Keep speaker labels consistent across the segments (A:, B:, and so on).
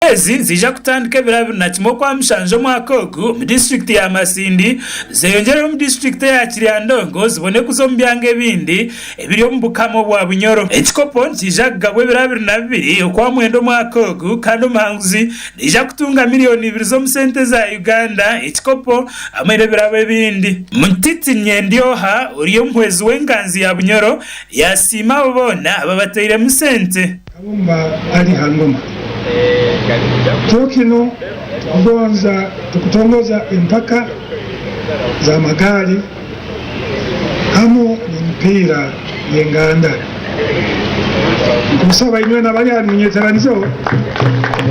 A: Empaka ezi niziija kutandika ebiro 21 Okwamushanju omwaka ogu omu disiturikiti ya Masindi zeyongyere omu disiturikiti eya Kiryandongo zibone kuza omu byanga ebindi ebiri omu Bukama obwa Bunyoro. Ekikopo nikiija kugabwa ebiro 22 Okwamwenda omwaka ogu kandi omuhanguzi naija kutunga miriyoni ibiri z'omu sente za Uganda, ekikopo hamwe n'ebirabo ebindi. Mutiti Nyendyoha ori omuhwezi w'enganzi ya Bunyoro yaasiima abo boona ababatairemu sente.
B: Kabumba ali ha ngoma. Kiro kinu tukugonza tukutongoza empaka z'amagaali hamu n'emipiira y'enganda. Nkumusaba inywena abali hanu munyeteranizeho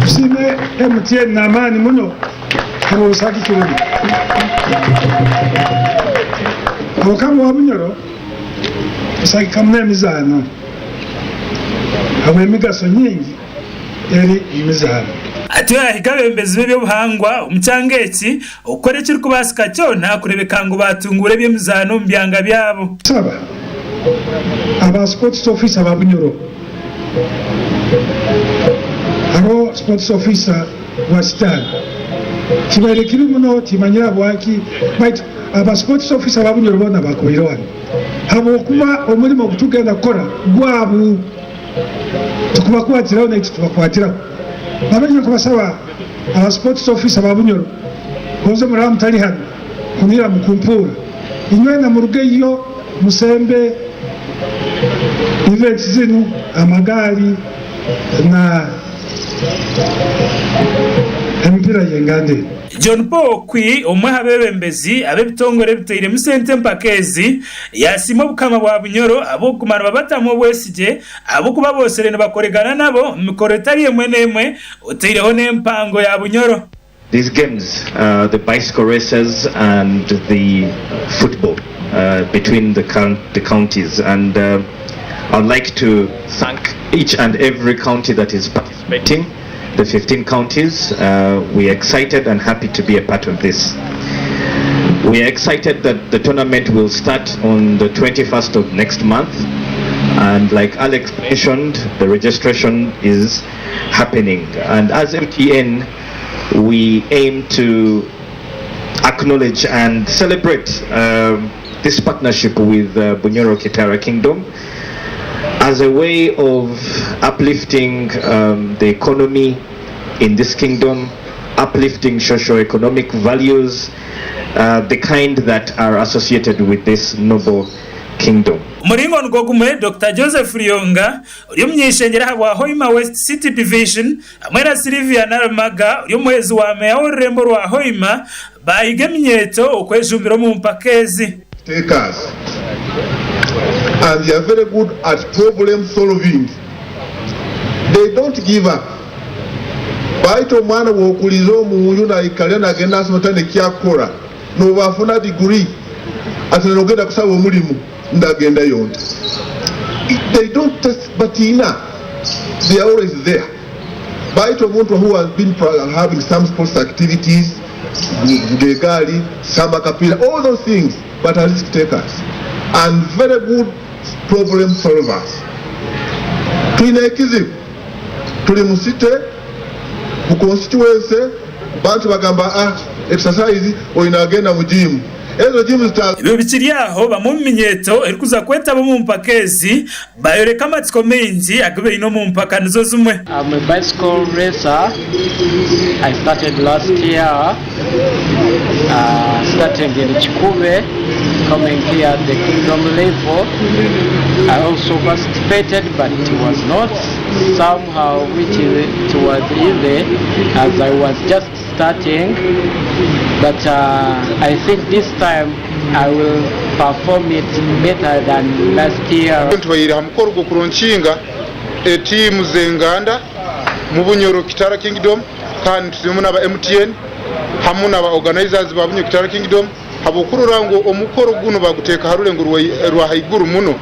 B: tusiime MTN n'amaani muno habw'obusagiki bunu. Obukama bwa Bunyoro busagika muno emizaano habw'emigaso nyingi eri omu mizaano.
A: Atyo yaahiga abeebembezi b'eby'obuhangwa omu kyanga eki okukora ekirikubaasika kyona kureebeka ngu baatunguura eby'emizaano omu byanga byabo.
B: Nsaba aba Sports Officer ba Bunyoro, hariho Sports Officer wa Sitaani, kibaire kibi muno timanyire ahabwaki baitu aba Sports Officer ba Bunyoro boona bakubaire hanu habw'okuba omurimo ogu turikugenda kukora gwabu. Tikubakwatiraho naitwe tubakwatiraho. Nahabwekyo nkubasaba aba sports officer ba Bunyoro gonze muraba mutari hanu kunihira mukumpuura inywena murugeyo musembe events zinu amagaari na emipiira yenganda enu.
A: John Paul Okwi, omwe aha beebembezi ab'ebitongore ebitairemu sente empaka ezi, yaasiima Obukama bwa Bunyoro ahabw'okuguma nibabatamu obwesigye ahabw'okuba boosire nibakoregana nabo omu mikoro etari emwe n'emwe otaireho n'empango ya Bunyoro.
C: These games, the bicycle races and the football between the the counties and I would like to thank each and every county that is participating. The 15 counties, we are excited and happy to be a part of this. We are excited that the tournament will start on the 21st of next month and like Alex mentioned, the registration is happening. And as MTN, we aim to acknowledge and celebrate um, this partnership with uh, Bunyoro Kitara Kingdom as a way of uplifting um, the economy in this kingdom, uplifting socio-economic values, uh, the kind that are associated with this noble kingdom.
A: Omuringo nigwo gumwe, Dokita Joseph Ruyonga, ori omuny'eishengyero ahabwa Hoima West City Division hamwe na Sylvia Narumaga ori omuhwezi wa meeya w'orurembo rwa Hoima baahiga eminyeeto okwejumbira omu mpaka ezi.
D: Takers and they are very good at problem solving they don't give up baitu omwana bwokuliza omunju naikalira nagenda asoma tayina ekyakukora nobu afuna degree ati nogenda kusaba omulimu ndagendayo nta they don't test batiina they are always there baitu omuntu who has been having some sports activities vuga egaali, samba akapiira all those things but are risk takers and very good problem solvers. Twine ekizibu turi mu city, mu constituency bantu bagamba ah exercise oine agenda mu gym ezo gym zita.
A: Ebyo bikiri aho, bamwe omu minyeeto erikuza kwetaba omu mpaka ezi Baayoreka amatsiko maingi agu baine omu mpaka nizo zimwe.
E: I'm a bicycle racer, I started last year starting in Kikube coming here at the kingdom level, I also participated but it was not somehow which it was easy as I was just starting but I think this time I will perform it better than last year.
F: Tubaire aha mukoro gw'okuronkinga etiimu z'enganda mu Bunyoro Kitara Kingdom kandi turimu n'aba MTN hamu n'aba organizers ba Bunyoro Kitara Kingdom habw'okurora ngu omukoro gunu baguteeka aha rurengo rwa haiguru muno.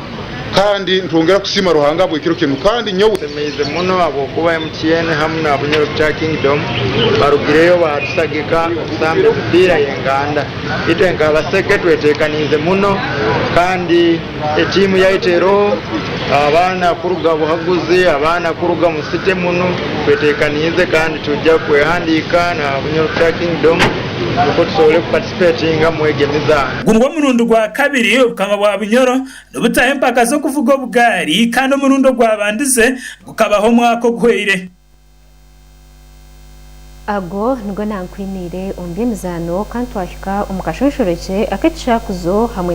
F: Kandi nitwongera kusiima Ruhanga ahabw'ekiro kinu. Kandi nyowe.
G: Nsemeize muno habwokuba MTN hamu na Bunyoro Kitara Kingdom barugireyo baatusagika okusamba emipiira y'enganda. Itwe nk'Abaseke tweteekaniize muno kandi etiimu yaitu eroho, abaana kuruga Buhaguzi, abaana kuruga mu city munu, tweteekaniize kandi twija kwehandiika na Bunyoro Kitara Kingdom nukwo tusobole kupatisipetinga mwegi emizaano.
A: Ogu nigwo murundi gwa kabiri Obukama bwa Bunyoro nibutaho empaka z'okuvuga obugaari kandi omurundi ogwabandize gukabaho omwaka oguhweire.
H: Ago nigo nankwiniire omu by'emizaano kandi twahika omu kashonshorekye ak'ekishakuzo hamwe ne.